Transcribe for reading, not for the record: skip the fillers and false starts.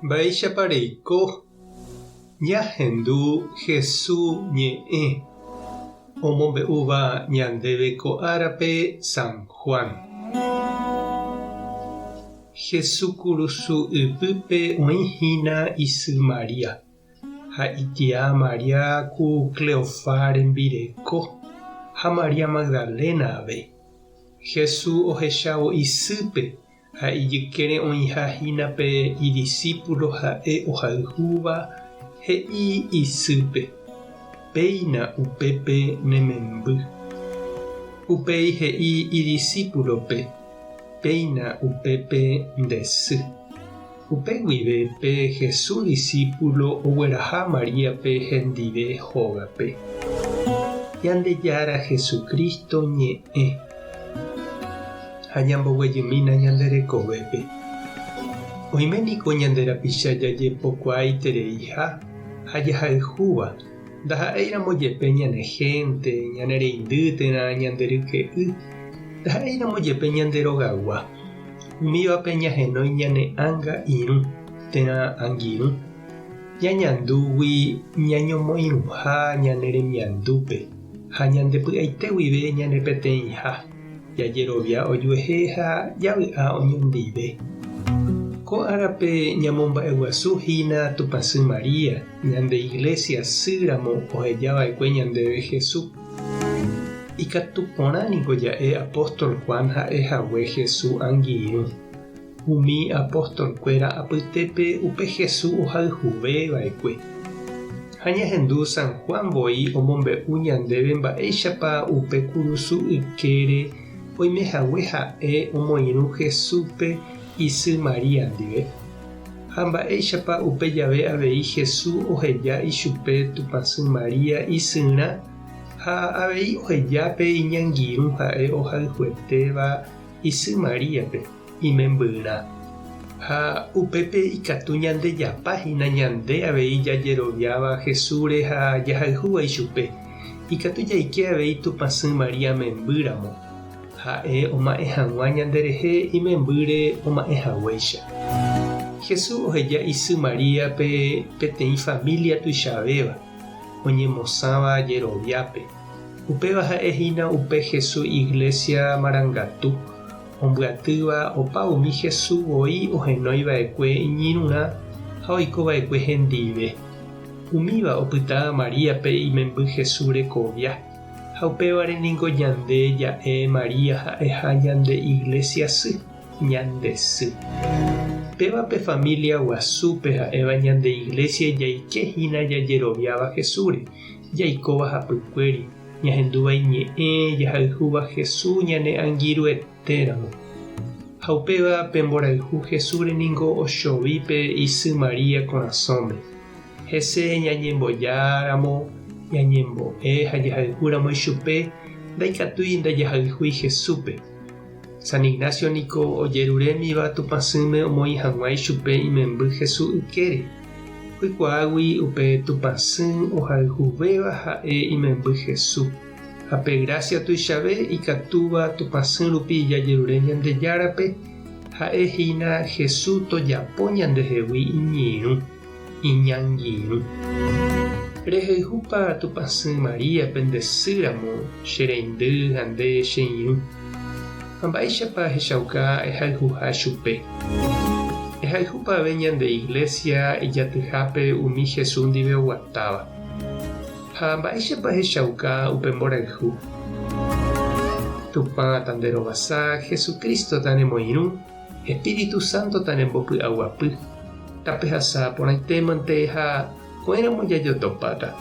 Mba'éichapa reiko ñahendu Hesu ñe'ẽ omombe'úva ñandéve ko árape San Juan? Hesu kurusu ypýpe oĩ hína isy María, ha itia María ku Cleofá rembireko ha María Magdalena avei. Hesu ohechávo isýpe Ha ijykére oĩha hína pe idisípulo ha'e ohayhúva, he'i isýpe, Péina upépe ne memby. Upéi he'i idisípulope, Péina upépe nde sy. Upe guive pe Jesús disípulo ogueraha Maríape hendive hógape. Ñandejára Jesucristo ñe'ẽ. Ha ñamboguejymína ñande rekovépe. Oime niko ñande rapicha jajepokuaaitereiha ha jahayhúva, ndaha'éiramo jepe ñane hénte, ñane reindy térã ñande ryke'y, ndaha'éiramo jepe ñande rogagua. Umívape ñahenói ñane ánga irũ térã angirũ, ñañandúgui ñañomoirũha ñane remiandúpe ha ñande py'aite guive ñane peteĩha, jajerovia ojuehe ha javy'a oñondive. Ko árape ñamomba'eguasu hína Tupãsy María, ñande Iglesia sy ramo oheja va'ekue ñandéve Jesús. Ikatu porã niko ja'e apóstol Juan ha'e hague Jesús angirũ. Umi apostolkuéra apytépe upe Jesús ohayhuve va'ekue. Ha ñahendu San Juan voi omombe'u ñandéve mba'éichapa upe kurusu ykére oime hague ha'e omoirũ Jesúspe isy María ndive. Ha mba'éichapa upe jave avei Jesús oheja ichupe Tupãsy María isyrã ha avei oheja pe iñangirũ ha'e ohayhuetéva isy Maríape, imembyrã. Ha upépe ikatu ñandejapa hína ñande avei jajeroviáva Jesúsre ha jahayhúva ichupe, ikatu jaike avei Tupãsy María memby ramo. Ha'e oma'ẽ hag̃ua ñanderehe imembýre oma'ẽ haguéicha. Jesús oheja isy Maríape peteĩ família tuichavéva, oñemosãva jeroviápe. Upéva ha'e hína upe Jesús iglésia marangatu, ombyatýva opa umi Jesús voi ohenói va'ekue iñirũrã ha oiko va'ekue hendive. Umíva opyta Maríape imemby Jesús rekovia. Ha upévare ningo ñande ja'e María ha'eha ñande Iglesia sy, ñande sy. Péva pe familia guasúpe ha'éva ñande Iglesia jaike hína jajeroviáva Jesúsre, jaikóva hapykuéri, ñahendúva iñe'ẽ, jahayhúva Jesús ñane angirũetéramo. Ha upéva pe mborayhu Jesúsre ningo ochovi pe isy María korasõme. Hese ñañembojáramo, ñañembo'e ha jahayhúramo ichupe, ndaikatúi ndajahayhúi Jesúspe. San Ignacio niko ojerurémiva Tupãsýme omoĩ hag̃ua ichupe imemby Jesús ykére, oikuaágui upe Tupãsy ohayhuvéva ha'e imemby Jesús, ha pe grásia tuichave ikatúva Tupãsy rupi jajerure Ñandejárape ha'e hína Jesús tojapo ñandehegui iñirũ. Iñangirũ. Rehayhúpa Tupãsy María pende sy ramo che reindy ha nde che irũ? Ha mba'éichapa ehechauka ehayhuha chupe? Ehayhúpa ave ñande Iglesia ijatyhápe umi Jesús ndive oguatáva? Ha mba'éichapa ehechauka upe mborayhu? Tupã tanderovasa, Jesucristo tanemoirũ, Espíritu Santo tanembopy'aguapy. Tapehasa porãitémante ha ko'ẽramo jajotopáta.